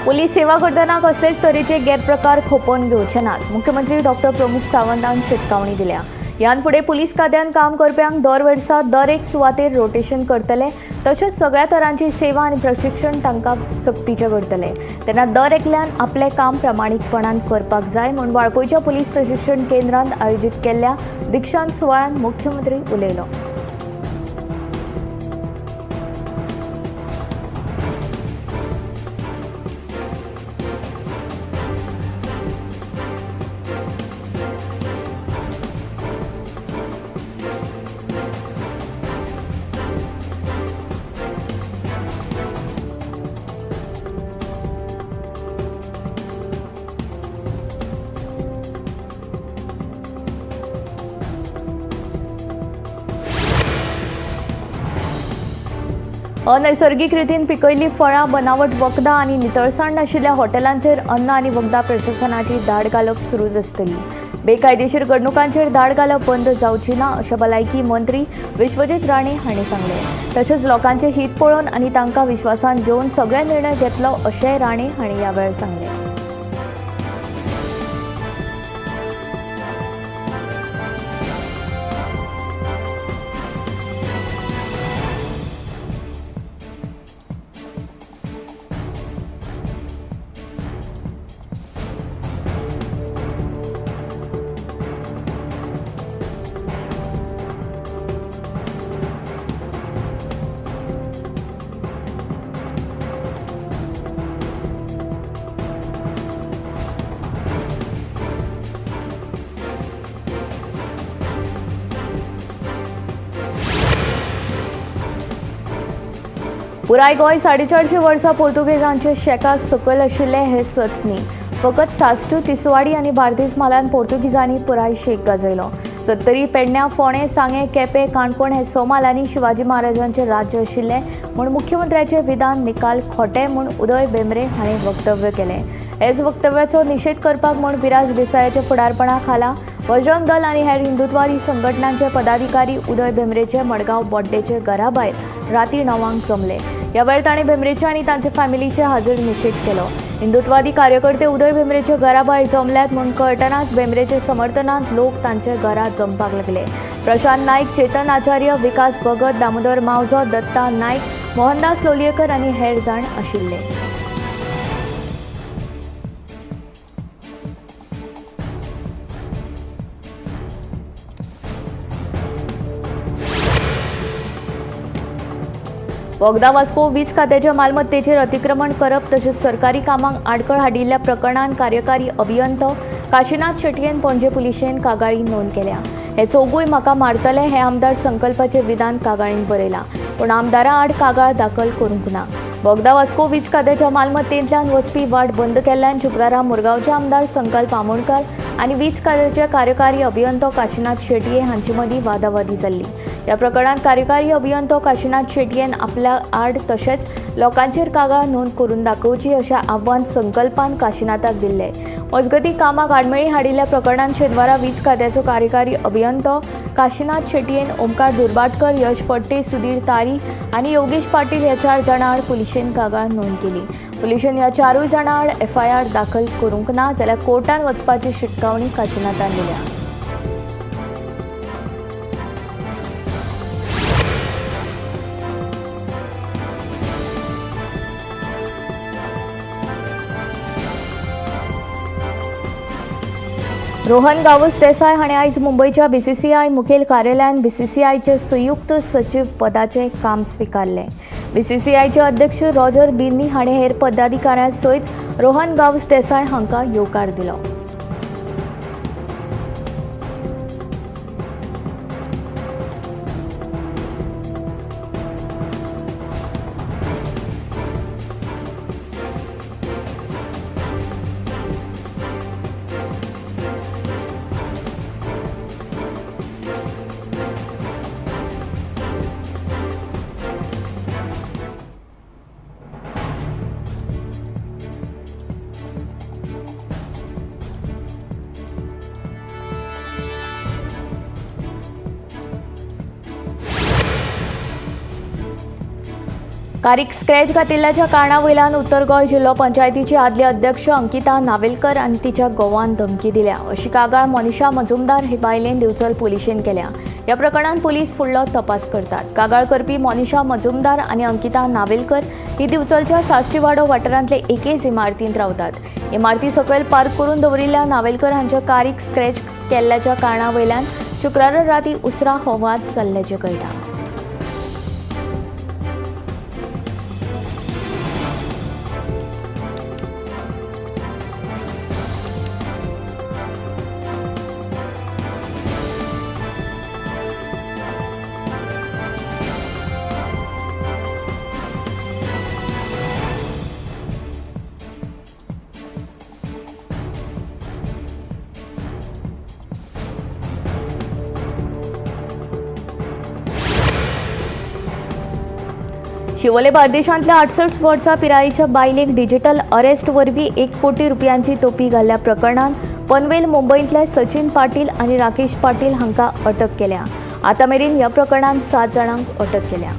Police सेवा करतना कसलेच तरेचे गैरप्रकार खोपोवन घेवचे नात. मुख्यमंत्री डॉक्टर प्रमोद सावंतान शिटकावणी दिल्या. ह्यान फुडें पुलीस खात्यान काम करप्यांक दर वर्सा दर एक सुवातेर रोटेशन करतले, तशेंच सगळ्या तरांची सेवा आनी प्रशिक्षण तांकां सक्तीचें करतले. तेन्ना दर एकल्यान आपलें काम प्रामाणीकपणान करपाक जाय म्हूण वाळपयच्या पुलीस प्रशिक्षण केंद्रांत आयोजीत केल्ल्या दीक्षांत सुवाळ्यांत मुख्यमंत्री उलयलो. अनैसर्गिक रितीन पिकयल्ली फळां, बनावट वखदां आनी नितळसाण नाशिल्ल्या हॉटेलांचेर अन्न आनी वखदां प्रशासनाची धाड घालप सुरूच आसतली. बेकायदेशीर घडणुकांचेर धाड घालप बंद जावची ना अशें भलायकी मंत्री विश्वजीत राणे हांणी सांगलें. तशेंच लोकांचें हित पळोवन आनी तांकां विश्वासांत घेवन सगळे निर्णय घेतलो अशेंय राणे हांणी ह्या वेळार सांगलें. पुराय गोंय 450 वर्सां पोर्तुगेजांचे शेका सकयल आशिल्लें हें सत न्ही. फकत साश्टू, तिसवाडी आनी बार्देस म्हालान पोर्तुगीजांनी पुराय शेक गाजयलो. सत्तरी, पेडण्यां, फोंडें, सांगें, केपें, काणकोण हे स म्हालांनी शिवाजी महाराजांचें राज्य आशिल्लें म्हूण मुख्यमंत्र्याचें विधान निकाल खोटें म्हूण उदय भेंब्रे हांणी वक्तव्य केलें. हेच वक्तव्याचो निशेध करपाक म्हूण विराज देसायाच्या फुडारपणा खाला बजरंग दल आनी हेर हिंदुत्वादी संघटनांचे पदाधिकारी उदय भेंब्रेचे मडगांव बोड्डेचे घरा भायर राती 9 जमले. ह्या वेळार तांणी भेंब्रेचे आनी तांचे फॅमिलीचे हाजीर निशेध केलो. हिंदुत्वादी कार्यकर्ते उदय भेंब्रेचे घरा भायर जमल्यात म्हूण कळटनाच भेंब्रेचे समर्थनांत लोक तांचे घरा जमपाक लागले. प्रशांत नायक, चेतन आचार्य, विकास भगत, दामोदर मावजो, दत्ता नायक, मोहनदास लोलयेकर आनी हेर जाण आशिल्ले. बोगदा वास्को वीज खात्याच्या मालमत्तेचेर अतिक्रमण करप तशेंच सरकारी कामांक आडखळ हाडिल्ल्या प्रकरणांत कार्यकारी अभियंतो काशीनाथ शेटयेन पणजे पुलिशेन कागाळी नोंद केल्या. हे चौगूय म्हाका मारतले हे आमदार संकल्पाचे विधान कागाळीन बरयलां, पूण आमदारा आड कागाळ दाखल करूंक ना. बोगदा वास्को वीज खात्याच्या मालमत्तेंतल्यान वचपी वाट बंद केल्ल्यान शुक्रारा मुरगांवचे आमदार संकल्प आमोणकर आनी वीज खात्याचे कार्यकारी अभियंतो काशीनाथ शेटये हांचे मदीं वादावादी जाल्ली. ह्या प्रकरणांत कार्यकारी अभियंतो काशीनाथ शेटयेन आपल्या आड तशेंच लोकांचेर कागाळ नोंद करून दाखोवची अशें आव्हान संकल्पान काशीनाथाक दिल्लें. मजगतीं कामाक आडमेळी हाडिल्ल्या प्रकरणांत शेनवारा वीज खात्याचो कार्यकारी अभियंतो काशीनाथ शेटयेन ओमकार दुर्भाटकर, यश फडते, सुधीर तारी आनी योगेश पाटील ह्या 4 जाणां आड पुलिशेन कागाळ नोंद केली. पुलिशेन ह्या 4 जाणां आड एफआयआर दाखल करूंक ना जाल्यार कोर्टान वचपाची शिटकावणी काशीनाथान दिल्या. रोहन गावस देसाय हाणें आयज मुंबयच्या बीसीसीआय मुखेल कार्यालयान बीसीसीआयचे संयुक्त सचीव पदाचें काम स्विकारलें. बीसीसीआयचे अध्यक्ष रॉजर बिन्नी हाणें हेर पदाधिकाऱ्यां सयत रोहन गावस देसाय हांकां येवकार दिलो. कारीक स्क्रॅच घातिल्ल्याच्या कारणा वयल्यान उत्तर गोंय जिल्लो पंचायतीची आदली अध्यक्ष अंकिता नावेलकर आनी तिच्या घोवान धमकी दिल्या अशी कागाळ मनीषा मजुमदार हे बायलेन दिवचल पुलिशेन केल्या. ह्या प्रकरणात पुलीस फुडलो तपास करतात. कागाळ करपी मनीषा मजुमदार आनी अंकिता नावेलकर ही दिवचलच्या साश्टीवाडो वाठारांतले एकेच इमारतींत रावतात. इमारती सकयल पार्क करून दवरिल्ल्या नावेलकर हांच्या कारीक स्क्रॅच केल्ल्याच्या कारणा वयल्यान शुक्रारा राती उसरां हो वाद चल्ल्याचें कळटा. शिवोले बार्देशांतल्या 68 वर्सां पिरायेच्या बायलेक डिजिटल अरेस्ट वरवीं 1 कोटी रुपयांची तोपी घाल्ल्या प्रकरणांत पनवेल मुंबयंतले सचिन पाटील आनी राकेश पाटील हांकां अटक केल्या. आतां मेरेन ह्या प्रकरणांत 7 जाणांक अटक केल्या.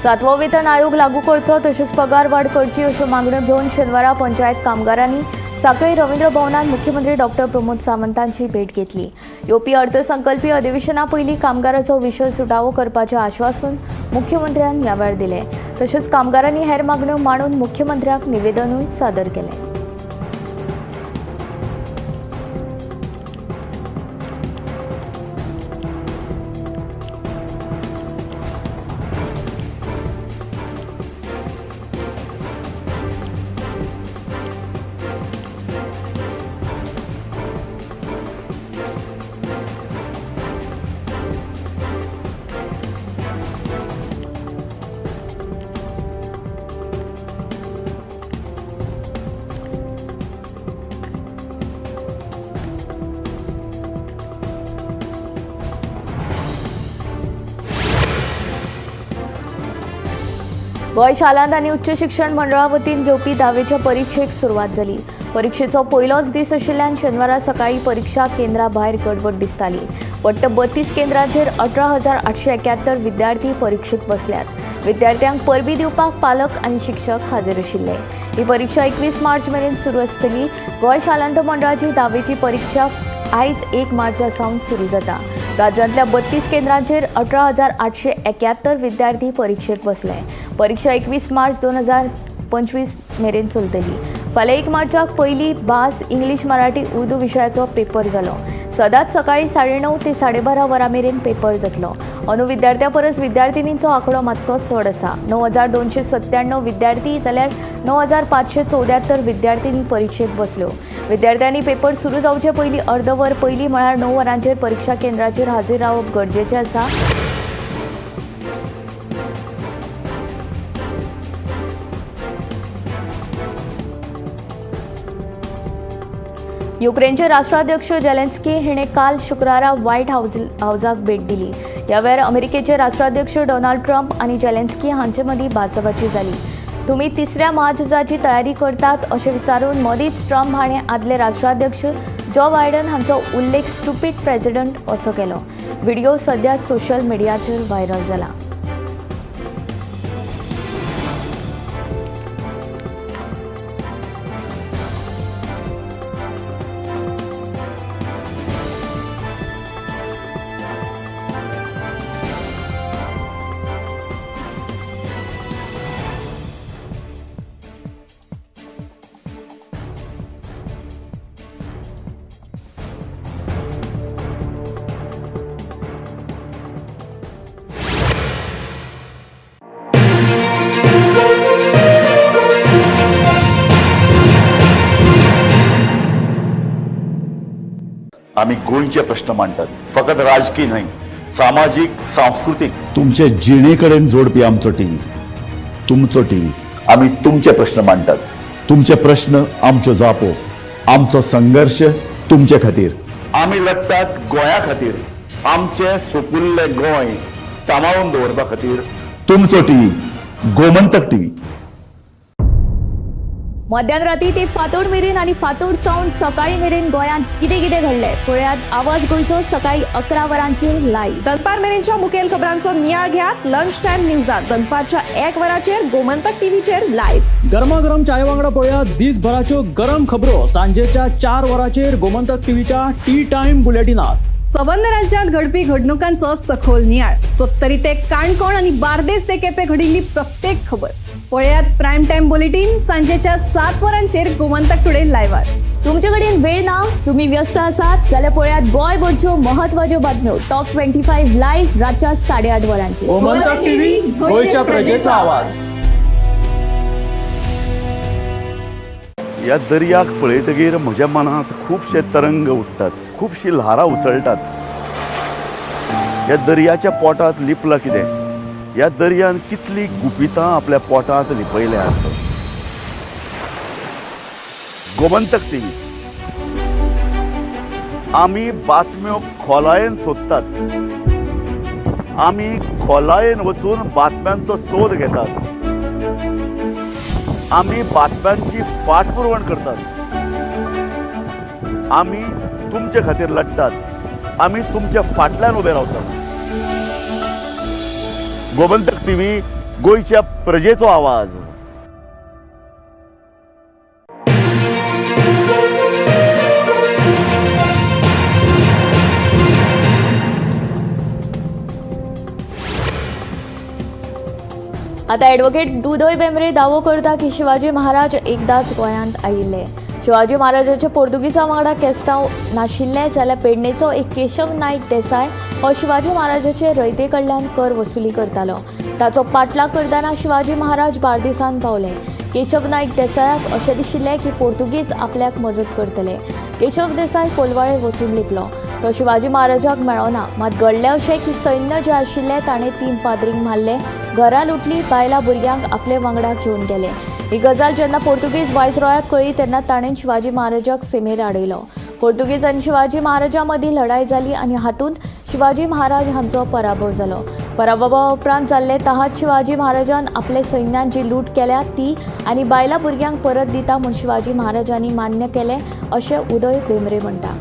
सातवो वेतन आयोग लागू करचो तशेंच पगार वाड करची अश्यो मागण्यो घेवन शेनवारा पंचायत कामगारांनी सांखळी रवींद्र भवनात मुख्यमंत्री डॉक्टर प्रमोद सावंतांची भेट घेतली. येवपी अर्थसंकल्पीय अधिवेशना पयलीं कामगाराचो विशय सुटावो करपाचें आश्वासन मुख्यमंत्र्यान ह्या वेळार दिलें. तशेंच कामगारांनी हेर मागण्यो मांडून मुख्यमंत्र्याक निवेदनूय सादर केलें. गोंय शालांत आनी उच्च शिक्षण मंडळा वतीन घेवपी धावेच्या परिक्षेक सुरवात जाली. परिक्षेचो पयलोच दीस आशिल्ल्यान शेनवारा सकाळीं परिक्षा केंद्रा भायर गडबड दिसताली. वट्ट 32 केंद्रांचेर 18,871 विद्यार्थी परिक्षेक बसल्यात. विद्यार्थ्यांक परबी दिवपाक पालक आनी शिक्षक हाजीर आशिल्ले. ही परिक्षा 21 मार्च मेरेन सुरू आसतली. गोंय शालांत मंडळाची धावेची परिक्षा आयज 1 मार्चा सावन सुरू जाता. राज्यांतल्या 32 केंद्रांचेर 18,871 विद्यार्थी परिक्षेक बसले. परिक्षा 21 मार्च 2025 मेरेन चलतली. फाल्यां 1 मार्चाक पयली भास इंग्लीश, मराठी, उर्दू विशयाचो पेपर जालो. सदांच सकाळीं 9:30 ते 12:30 वरां मेरेन पेपर जातलो. अंदू विद्यार्थ्यां परस विद्यार्थिनींचो आंकडो मातसो चड आसा. 9,297 विद्यार्थी जाल्यार 9,574 विद्यार्थिनी परिक्षेक बसल्यो. विद्यार्थ्यांनी पेपर सुरू जावचे पयलीं अर्द वर पयलीं म्हळ्यार 9 वरांचेर परिक्षा केंद्राचेर हाजीर रावप गरजेचें आसा. युक्रेनचे राष्ट्राध्यक्ष जेलेन्स्की हिणे काल शुक्रारा व्हायट हावजाक भेट दिली. ह्या वेळार अमेरिकेचे राष्ट्राध्यक्ष डोनाल्ड ट्रम्प आनी जेलेन्स्की हांचे मदीं बाचाबाची जाली. तुमी तिसऱ्या महाझुजाची तयारी करतात अशें विचारून मदींच ट्रम्प हाणें आदले राष्ट्राध्यक्ष जो बायडन हांचो उल्लेख स्टुपीड प्रेसिडंट असो केलो. व्हिडिओ सध्या सोशल मिडियाचेर व्हायरल जाला. आमी गोंयचे प्रश्न मांडटात, फकत राजकीय न्हय, सामाजीक, सांस्कृतीक, तुमचे जिणे कडेन जोडपी आमचो टीव्ही, तुमचो टीव्ही. आमी तुमचे प्रश्न मांडटात, तुमचे प्रश्न आमच्यो जापो, आमचो संघर्श तुमचे खातीर. आमी लढटात गोंया खातीर, आमचें सुपुल्लें गोंय सांबाळून दवरपा खातीर. तुमचो टीव्ही, गोमंतक टीव्ही. मध्यान राती ते फांतोड मेरेन आनी फांतोड सावन सकाळी मेरेन गोंयांत कितें कितें घडलें पळयात आवाज गोंयचो सकाळी 11 वरांचेर लायव्ह. दनपार मेरेनच्या मुखेल खबरांचो नियाळ घेयात लंच टायम न्यूजात दनपारच्या 1 वराचेर गोमंतक टीव्हीचेर लायव्ह. गरमागरम चाय वांगडा पळया दिसभराच्यो गरम खबरो सांजेच्या 4 वरांचेर गोमंतक टीव्हीच्या टी टायम बुलेटिनात. सबंद राज्यात घडपी घडणुकांचो सखोल नियाळ, सत्तरी ते काणकोण आणि बार्देस ते केपे घडिल्ली प्रत्येक खबर पळयात प्राईम टाइम बुलेटिन सांजेच्या 7 वरांचेर गोमंतक टुडे लायव्हार. तुमचे कडेन वेळ ना, तुम्ही व्यस्त आसात जाल्यार पळयात गोंयभरच्यो महत्वाच्यो बातम्यो टॉप 25 लायव्ह रातच्या 8:30 वरांचेर. गोमंतक टीव्ही, गोंयच्या प्रजेचा आवाज. ह्या दर्याक पळयतगीर म्हज्या मनांत खुबशे तरंग उठ्ठात, खुबशीं ल्हारां उसळटात. ह्या दर्याच्या पोटांत लिपलां कितें? ह्या दर्यान कितलीं गुपितां आपल्या पोटांत लिपयल्यांत? गोमंतक टीव्ही, आमी बातम्यो खोलायेन सोदतात, आमी खोलायेन वचून बातम्यांचो सोद घेतात, आमी बातम्यांची फाटपुरवण करतात, आमी तुमचे खातीर लढटात, आमी तुमच्या फाटल्यान उबे रावतात. गोमंतक टीव्ही, गोंयच्या प्रजेचो आवाज. आता ॲडव्होकेट उदय बेंब्रे दावो करता की शिवाजी महाराज एकदाच गोंयांत आयिल्ले. शिवाजी महाराजाचे पोर्तुगीजा वांगडा केस्तांव नाशिल्ले जाल्यार पेडणेचो एक केशव नायक देसाय हो शिवाजी महाराजाचे रयते कडल्यान कर वसुली करतालो. ताचो पाटलाग करतना शिवाजी महाराज बार्देसान पावले. केशव नायक देसायाक अशें दिशिल्लें की पोर्तुगीज आपल्याक मजत करतले. केशव देसाय कोलवाळे वचून लिपलो. तो शिवाजी महाराजाक मेळ्ळो ना. मात घडलें अशें की सैन्य जें आशिल्लें ताणें 3 पाद्रींक मारले, घरां लुटली, बायलां भुरग्यांक आपले वांगडा घेवन गेले. ही गजाल जेन्ना पोर्तुगीज वायसरॉयाक कळ्ळी तेन्ना ताणें शिवाजी महाराजाक सेमेर आडयलो. पोर्तुगीज आनी शिवाजी महाराजा मदीं लढाय जाली आनी हातूंत शिवाजी महाराज हांचो पराभव जालो. पराभवा उपरांत जाल्ले तहात शिवाजी महाराजान आपले सैन्यान जी लूट केल्या ती आनी बायलां भुरग्यांक परत दिता म्हूण शिवाजी महाराजांनी मान्य केलें अशें उदय भेंब्रे म्हणटा.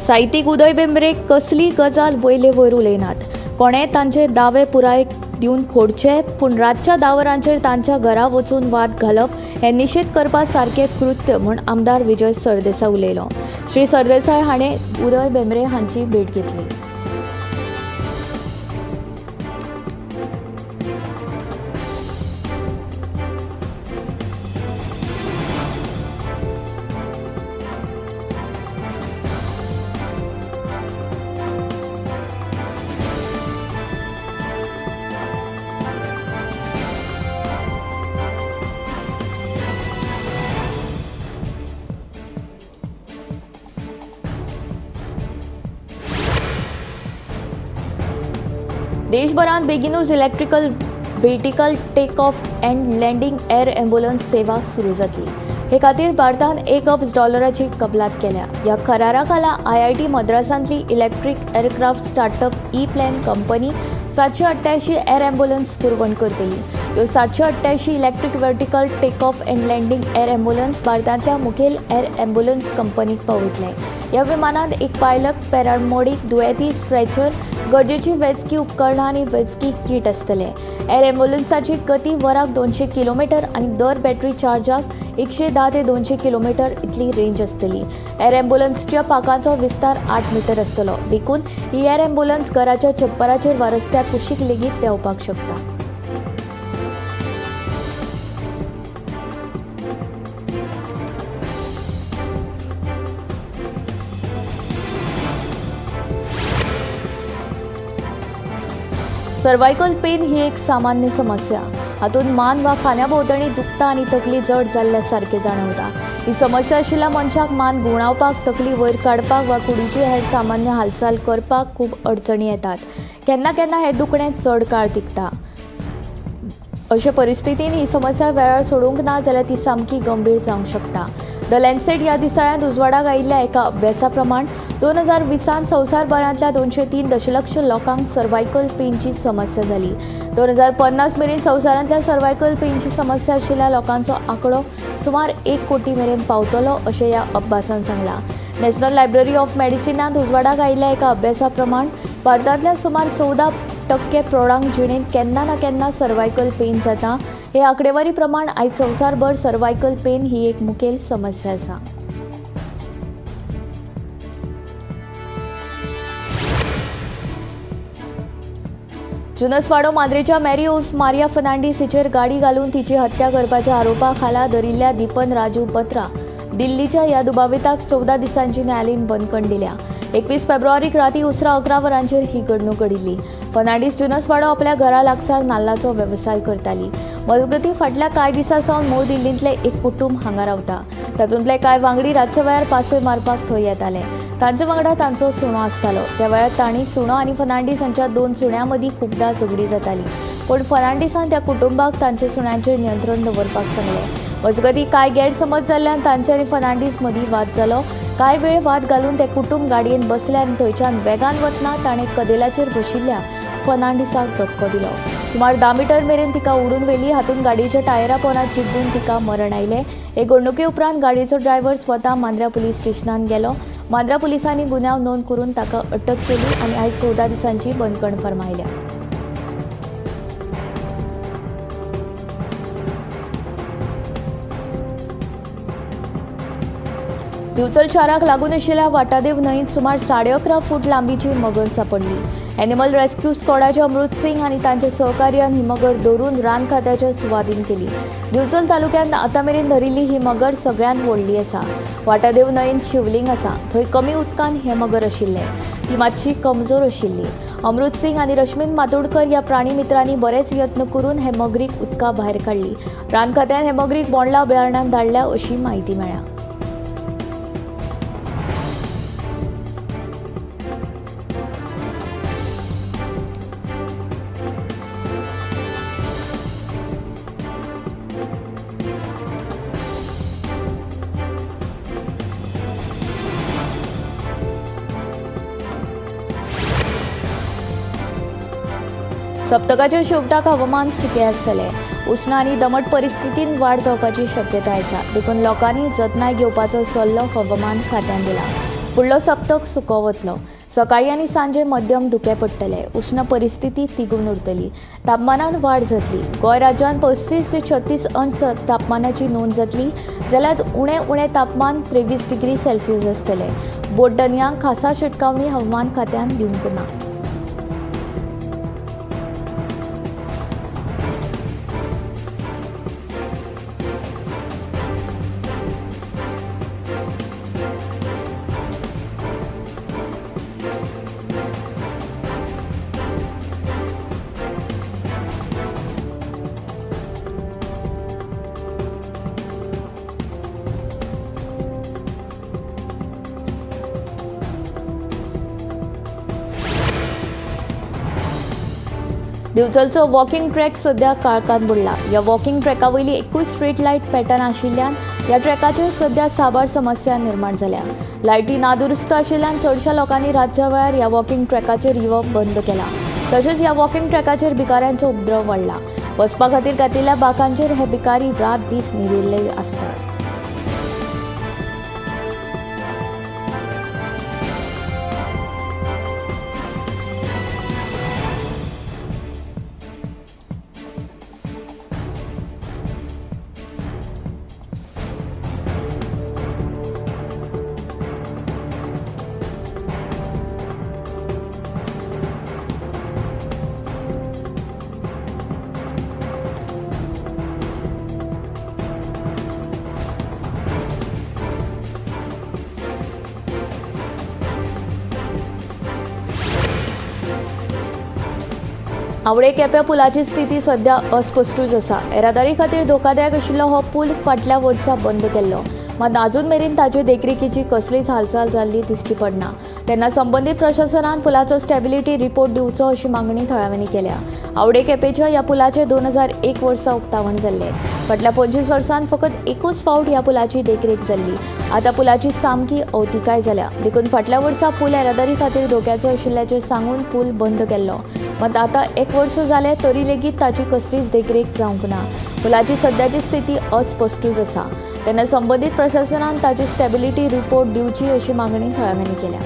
साहित्यीक उदय भेंब्रे कसली गजाल वयले वयर उलयनात. कोणें तांचे दावे पुराय दिवन खोडचे, पूण रातच्या 10 वरांचेर तांच्या घरा वचून वाद घालप हें निशेध करपा सारकें कृत्य म्हूण आमदार विजय सरदेसाय उलयलो. श्री सरदेसाय हाणें उदय भेंब्रे हांची भेट घेतली. देशभरांत बेगिनूच electrical vertical take off and landing air ambulance सेवा सुरू जातली. हे खातीर भारतान $1 अब्ज कबलात केल्या. ह्या करारा खाला IIT मद्रासांतली electric aircraft startup E plane company 788 air ambulance पुरवण करतली. ह्यो 788 electric vertical take off and landing air ambulance भारतांतल्या मुखेल एअर ॲम्ब्युलन्स कंपनीक पावयतले. ह्या विमानांत एक पायलट, पॅरामोडीक, दुयेंती, स्ट्रेचर, गरजेची वैजकी उपकरणां आनी वैजकी किट आसतले. एअर ॲम्ब्युलन्साची गती वराक 200 किलोमिटर आनी दर बॅटरी चार्जाक 110 ते 200 किलोमिटर इतली रेंज आसतली. एअर ॲम्ब्युलन्सच्या पाकांचो विस्तार 8 मिटर आसतलो, देखून ही एअर ॲम्ब्युलन्स घराच्या छप्पराचेर वा रस्त्या कुशीक लेगीत देंवपाक शकता. सर्वायकल पेन ही एक सामान्य समस्या. हातूंत मान वा खांद्या भोंवतणी दुखता आनी तकली जड जाल्ल्या सारकें जाणवता. ही समस्या आशिल्ल्या मनशाक मान घुंवडावपाक, तकली वयर काडपाक वा कुडीची हेर सामान्य हालचाल करपाक खूब अडचणी येतात. केन्ना केन्ना हें दुखणें चड काळ तिगता. अशे परिस्थितीन ही समस्या वेळार सोडूंक ना जाल्यार ती सामकी गंभीर जावंक शकता. The Lancet ह्या दिसाळ्यांत उजवाडाक आयिल्ल्या एका अभ्यासा प्रमाण 2020 संवसारभरांतल्या 203 दशलक्ष लोकांक सर्वायकल पेनची समस्या जाली. 2050 मेरेन संवसारांतल्या सर्वायकल पेनची समस्या आशिल्ल्या लोकांचो आंकडो सुमार 1 कोटी मेरेन पावतलो अशें ह्या अभ्यासान सांगलां. नॅशनल लायब्ररी ऑफ मेडिसिनांत उजवाडाक आयिल्ल्या एका अभ्यासा प्रमाण भारतांतल्या सुमार 14% प्रौढांक जिणेंत केन्ना ना केन्ना सर्वायकल पेन जाता. हे आंकडेवारी प्रमाण आयज संवसारभर सर्वायकल पेन ही एक मुखेल समस्या आसा. जुनसवाडो मांद्रेच्या मॅरी उर्फ मारिया फर्नांडीस हिचेर गाडी घालून तिची हत्या करपाच्या आरोपा खाला धरिल्ल्या दीपन राजू बत्रा दिल्लीच्या ह्या दुबाविताक 14 दिसांची न्यायालयीन बंदखण दिल्या. 21 फेब्रुवारीक राती उसरां 11 वरांचेर ही घडणूक घडिल्ली. फर्नांडीस जुनसवाडो आपल्या घरा लागसार नाल्लाचो वेवसाय करताली. मजगतीं फाटल्या कांय दिसां सावन मूळ दिल्लींतलें एक कुटूंब हांगा रावता. तातूंतले कांय वांगडी रातच्या वेळार पासय मारपाक थंय येताले. तांचे वांगडा तांचो सुणो आसतालो. त्या वेळार तांणी सुणो आनी फर्नांडीस हांच्या 2 सुण्यां मदीं खुबदां झगडीं जाताली. पूण फर्नांडीसान त्या कुटुंबाक तांच्या सुण्यांचेर नियंत्रण दवरपाक सांगलें. मजगतीं कांय गैरसमज जाल्ल्यान तांचे आनी फर्नांडीस मदीं वाद जालो. कांय वेळ वाद घालून ते कुटूंब गाडयेन बसले आनी थंयच्यान वेगान वतना ताणें कदेलाचेर बशिल्ल्या फर्नांडीसाक धपको दिलो. सुमार 10 मिटर मेरेन तिका उडून व्हेली. हातूंत गाडयेच्या टायरा पोरांत चिड्डून तिका मरण आयलें. हे घडणुके उपरांत गाडयेचो ड्रायव्हर स्वता मांद्रा पुलीस स्टेशनांत गेलो. मांद्रा पुलिसांनी गुन्यांव नोंद करून ताका अटक केली आनी आयज 14 दिसांची बंदखण फर्मायल्या. दिवचल शाराक लागून आशिल्ल्या वाटादेव न्हंयेंत सुमार 11.5 फूट लांबीची मगर सांपडली. एनिमल रेस्क्यू स्क्वॉडाचे अमृत सिंग आनी तांच्या सहकार्यान ही मगर धरून रान खात्याच्या सुवादीन केली. दिवचल तालुक्यांत आतां मेरेन धरिल्ली ही मगर सगळ्यांत व्हडली आसा. वाटादेव न्हंयेंत शिवलिंग आसा, थंय कमी उदकान हें मगर आशिल्लें. ती मातशी कमजोर आशिल्ली. अमृत सिंग आनी रश्मीन मातोडकर ह्या प्राणी मित्रांनी बरेच यत्न करून हे मगरीक उदका भायर काडली. रान खात्यान हे मगरीक बोंडला अभयारण्यांत धाडल्या अशी म्हायती मेळ्ळ्या. सप्तकाच्या शेवटाक हवामान सुकें आसतलें. उश्ण आनी दमट परिस्थितीन वाड जावपाची शक्यताय आसा. देखून लोकांनी जतनाय घेवपाचो सल्लो हवामान खात्यान दिला. फुडलो सप्तक सुको वतलो. सकाळी आनी सांजे मध्यम धुकें पडटलें. उश्ण परिस्थिती तिगून उरतली. तापमानांत वाड जातली. गोंय राज्यांत 35 ते 36 अंश तापमानाची नोंद जातली, जाल्यार उणें उणें तापमान 23 डिग्री सेल्सियस आसतलें. बोटदनयांक खासा शिटकावणी हवामान खात्यान दिवंक ना. दिवचलचो वॉकिंग ट्रॅक सध्या काळखांत बुडला. ह्या वॉकिंग ट्रॅका वयली एकूय स्ट्रीट लायट पेटना आशिल्ल्यान ह्या ट्रॅकाचेर सध्या साबार समस्या निर्माण जाल्या. लायटी नादुरुस्त आशिल्ल्यान चडशा लोकांनी रातच्या वेळार ह्या वॉकिंग ट्रॅकाचेर येवप बंद केलां. तशेंच ह्या वॉकिंग ट्रॅकाचेर भिकाऱ्यांचो उपद्रव वाडला. बसपा खातीर घातिल्ल्या बाकांचेर हे भिकारी रात दीस न्हिदिल्ले आसतात. आवडे केप्या पुलाची स्थिती सध्या अस्पश्टूच आसा. येरादारी खातीर धोकादायक आशिल्लो हो पूल फाटल्या वर्सा बंद केल्लो, मात आजून मेरेन ताचे देखरेखीची कसलीच हालचाल जाल्ली दिश्टी पडना. तेन्ना संबंदीत प्रशासनान पुलाचो स्टॅबिलिटी रिपोर्ट दिवचो अशी मागणी थळाव्यांनी केल्या. आवडे केपेच्या ह्या पुलाचें 2001 वर्सा उक्तावण जाल्लें. फाटल्या 25 वर्सांत फकत एकूच फावट ह्या पुलाची देखरेख जाल्ली. आतां पुलाची सामकी अवतिकाय जाल्या, देखून फाटल्या वर्सा पूल येरादारी खातीर धोक्याचो आशिल्ल्याचें सांगून पूल बंद केल्लो. मात आतां 1 वर्स जालें तरी लेगीत ताची कसलीच देखरेख जावंक ना. पुलाची सद्याची स्थिती अस्पश्टूच आसा. तेन्ना संबंदीत प्रशासनान ताची स्टॅबिलिटी रिपोर्ट दिवची अशी मागणी थळाव्यांनी केल्या.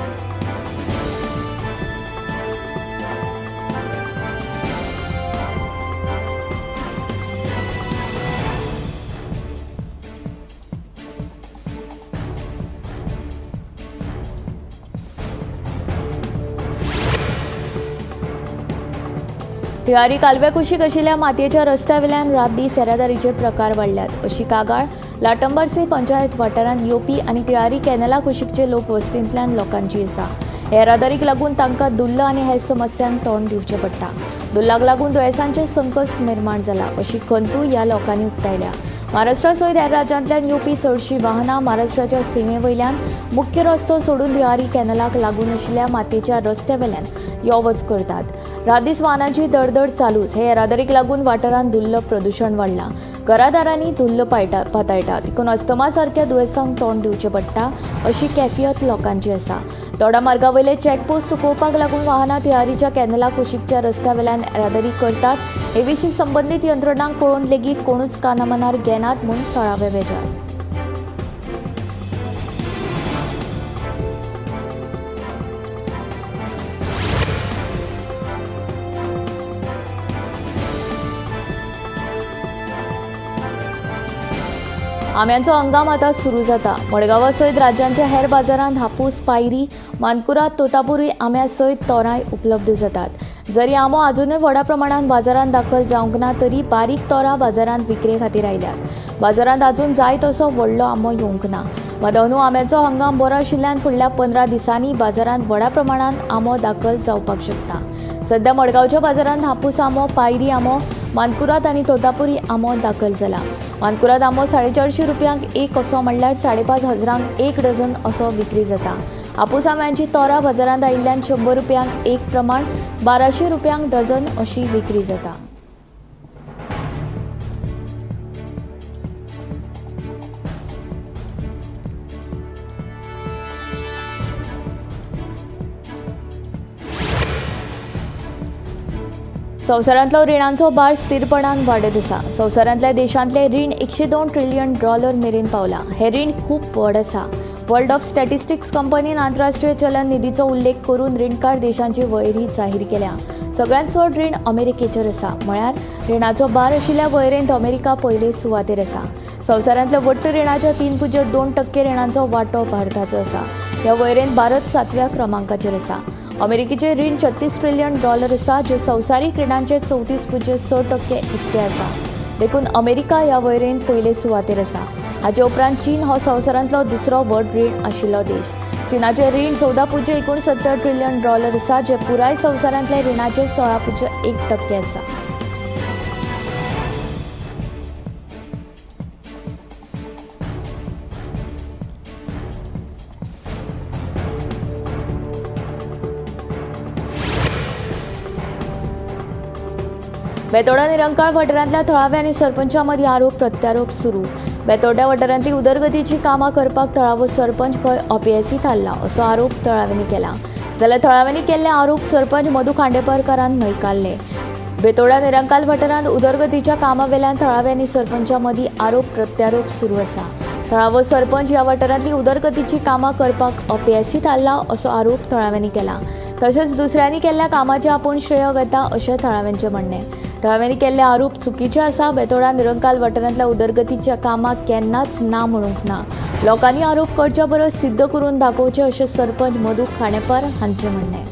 तिळारी कालव्या कुशीक आशिल्ल्या मातयेच्या रस्त्या वेल्यान रात दीस येरादारीचे प्रकार वाडल्यात अशी कागाळ लाटंबारसे पंचायत वाठारांत येवपी आनी तिळारी कॅनला कुशीकचे लोक वस्तींतल्यान लोकांची आसा. येरादारीक लागून तांकां धुल्ल आनी हेर समस्यांक तोंड दिवचें पडटा. धुल्लाक लागून दुयेंसांचें संकश्ट निर्माण जाला अशी खंतूय ह्या लोकांनी उक्तायल्या. महाराष्ट्रा सयत हेर राज्यांतल्यान येवपी चडशीं वाहनां महाराष्ट्राच्या सिमे वयल्यान मुख्य रस्तो सोडून तिळारी कॅनलाक लागून आशिल्ल्या मातयेच्या रस्त्या वेल्यान यो वच करतात. रात दीस वाहनांची दडदड चालूच. हे येरादारीक लागून वाठारांत धुल्ल प्रदूशण वाडलां. घरादारांनी धुल्ल पाताळटा, देखून अस्थमा सारक्या दुयेंसांक तोंड दिवचें पडटा अशी केफियत लोकांची आसा. दोडा मार्गा वयले चॅकपोस्ट चुकोवपाक लागून वाहनां तिळारीच्या कॅनला कुशीकच्या रस्त्या वेल्यान येरादारी करतात. हे विशीं संबंदीत यंत्रणांक कळोवन लेगीत कोणूच कानामनार घेनात म्हूण थळावे बेजार. आंब्यांचो हंगाम आतां सुरू जाता. मडगांवा सयत राज्यांच्या हेर बाजारांत हापूस, पायरी, मानकुराद, तोतापुरी आंब्या सयत तोरांय उपलब्ध जातात. जरी आंबो आजुनूय व्हडा प्रमाणांत बाजारांत दाखल जावंक ना तरी बारीक तोरां बाजारांत विक्रे खातीर आयल्यात. बाजारांत अजून जाय तसो व्हडलो आंबो येवंक ना. मात अंदू आंब्याचो हंगाम बरो आशिल्ल्यान फुडल्या 15 दिसांनी बाजारांत व्हडा प्रमाणांत आंबो दाखल जावपाक शकता. सध्या मडगांवच्या बाजारांत हापूस आंबो, पायरी आंबो, मानकुराद आनी तोतापुरी आंबो दाखल जाला. मानकुराद आंबो 450 रुपयांक एक असो म्हणल्यार 5,500 1 डझन असो विक्री जाता. हापूस आंब्यांची तोरां बाजारांत आयिल्ल्यान 100 रुपयांक एक प्रमाण 1200 रुपयांक डझन अशी विक्री जाता. संवसारांतलो रिणांचो भार स्थिरपणान वाडत आसा. संवसारांतल्या देशांतलें रीण $102 ट्रिलियन मेरेन पावलां. हें रीण खूब व्हड आसा. वर्ल्ड ऑफ स्टॅटिस्टिक्स कंपनीन आंतरराष्ट्रीय चलन निधीचो उल्लेख करून रीणकार देशांची वळेरी जाहीर केल्या. सगळ्यांत चड रीण अमेरिकेचेर आसा, म्हळ्यार रिणाचो भार आशिल्ल्या वळेरेंत अमेरिका पयले सुवातेर आसा. संवसारांतल्या वट्ट रिणाच्या 3.2% रिणांचो वांटो भारताचो आसा. ह्या वळेरेंत भारत 7व्या क्रमांकाचेर आसा. अमेरिकेचे रीण $36 ट्रिलियन आसा, जे संवसारीक रिणांचे 34.6% इतके आसा. देखून अमेरिका ह्या वळेरेंत पयले सुवातेर आसा. हाचे उपरांत चीन हो संवसारांतलो दुसरो व्हड रीण आशिल्लो देश. चीनाचें रीण $14.69 ट्रिलियन आसा, जे पुराय संवसारांतल्या रिणाचे 16.1% आसा. बेतोडा निरंकाळ वाठारांतल्या थळाव्या आनी सरपंचा मदीं आरोप प्रत्यारोप सुरू. बेतोड्या वाठारांतली उदरगतीची कामां करपाक थळावो सरपंच खंय अपेसी थारला असो आरोप थळाव्यांनी केला. जाल्यार थळाव्यांनी केल्ले आरोप सरपंच मधू खांडेपारकारान न्हयकारले. बेतोडा निरंकाल वाठारांत उदरगतीच्या कामां वेल्यान थळाव्या आनी सरपंचा मदीं आरोप प्रत्यारोप सुरू आसा. थळावो सरपंच ह्या वाठारांतली उदरगतीची कामां करपाक अपेसी थारला असो आरोप थळाव्यांनी केला. तशेंच दुसऱ्यांनी केल्ल्या कामाचें आपूण श्रेय घेता अशें थळाव्यांचें म्हणणें. थळाव्यांनी केल्ले आरोप चुकीचे आसा. बेतोडा निरंकाल वाठारांतल्या उदरगतीच्या कामाक केन्नाच ना म्हणूंक ना. लोकांनी आरोप करच्या परस सिद्ध करून दाखोवचे अशें सरपंच मधू खांडेपार हांचें म्हणणें.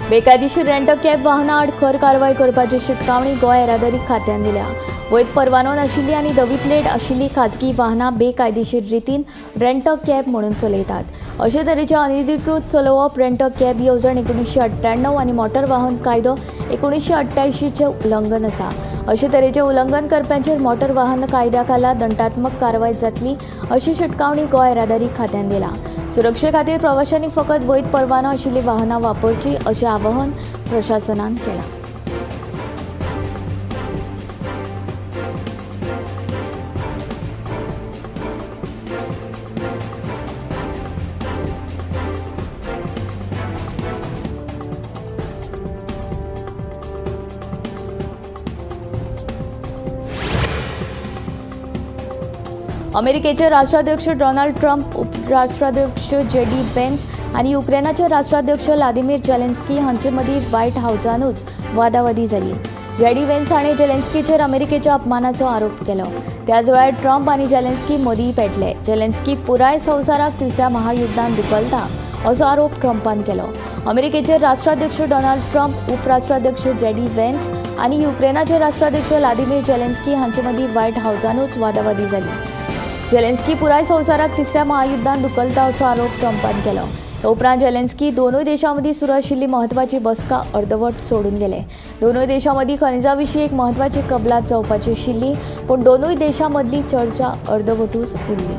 बेकायदेशीर रेंट कॅब वाहनां आड खर कारवाय करपाची शिटकावणी गोंय येरादारी खात्यान दिल्या. वैध परवानो नाशिल्ली आनी धवी प्लेट आशिल्ली खाजगी वाहनां बेकायदेशीर रितीन रेंट कॅब म्हणून चलयतात. अशे तरेचे अनधिकृत चलोवप रेंट कॅब येवजण 1998 आनी मोटर वाहन कायदो 1988चें उल्लंघन आसा. अशे तरेचें उल्लंघन करप्यांचेर मोटर वाहन कायद्या खाला दंडात्मक कारवाय जातली अशी शिटकावणी गोंय येरादारी खात्यान दिला. सुरक्षे खातीर प्रवाशांनी फकत वैध परवानो आशिल्लीं वाहनां वापरचीं अशें आवाहन प्रशासनान केलां. अमेरिकेचे राष्ट्राध्यक्ष डोनाल्ड ट्रम्प, उपराष्ट्राध्यक्ष जेडी वेन्स आनी युक्रेनाचे राष्ट्राध्यक्ष व्लादिमीर जेलेन्स्की हांचे मदीं व्हायट हावजानूच वादावादी जाली. जेडी वेन्स हाणें जेलेन्स्कीचेर अमेरिकेच्या अपमानाचो आरोप केलो. त्याच वेळार ट्रम्प आनी जेलेन्स्की मदीं पेटले. जेलेन्स्की पुराय संवसाराक तिसऱ्या महायुद्धान धुकलता असो आरोप ट्रम्पान केलो. अमेरिकेचे राष्ट्राध्यक्ष डोनाल्ड ट्रम्प, उपराष्ट्राध्यक्ष जेडी वेन्स आनी युक्रेनाचे राष्ट्राध्यक्ष व्लादिमीर जेलेन्स्की हांचे मदीं व्हायट हावजानूच वादावादी जाली. जेलेन्स्की पुराय संवसाराक तिसऱ्या महायुद्धान धुकलता असो आरोप ट्रम्पान केलो. हे उपरांत जेलेन्स्की दोनूय देशां मदीं सुरू आशिल्ली म्हत्वाची बसका अर्दवट सोडून गेले. दोनूय देशां मदीं खनिजा विशीं एक म्हत्वाची कबलात जावपाची आशिल्ली, पूण दोनूय देशां मदली चर्चा अर्दवटूच उरली.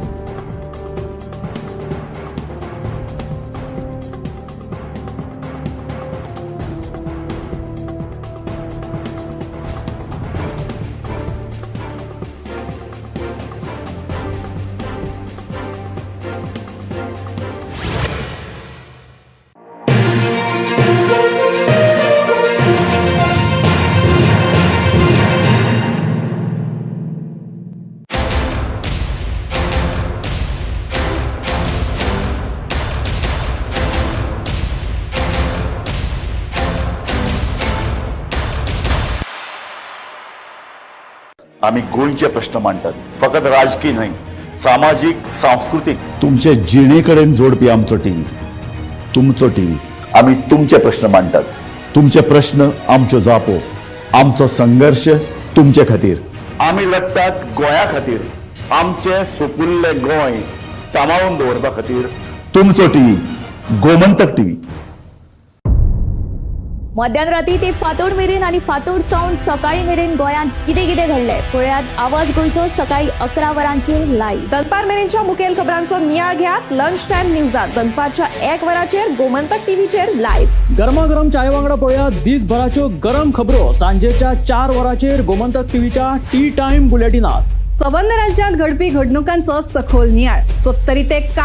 आमी गोंयचे प्रश्न मांडटात, फकत राजकी न्हय, सामाजीक, सांस्कृतीक, तुमचे जिणे कडेन जोडपी आमचो टीव्ही, तुमचो टीव्ही. आमी तुमचे प्रश्न मांडटात, तुमचे प्रश्न आमच्यो जापो, आमचो संघर्श तुमचे खातीर. आमी लडटात गोंया खातीर, आमचें सुपुल्लें गोंय सांबाळून दवरपा खातीर. तुमचो टीव्ही, गोमंतक टीव्ही. मध्यान राती ते फांतोड मेरेन आनी फांतोड सावन सकाळी मेरेन गोंयांत कितें कितें घडलें पळयात आवाज गोंयचो सकाळी 11 वरांचेर लायव्ह. दनपार मेरेनच्या मुखेल खबरांचो नियाळ घेयात लंच टायम न्यूजात दनपारच्या 1 वराचेर गोमंतक टीव्हीचेर लायव्ह. गरमागरम चाये वांगडा पळयात दिसभराच्यो गरम खबरो सांजेच्या 4 वरांचेर गोमंतक टीव्हीच्या टी टायम बुलेटिनात. सबंद राज्यात घडपी घडणुकांचो सखोल नियाळ, सत्तरी ते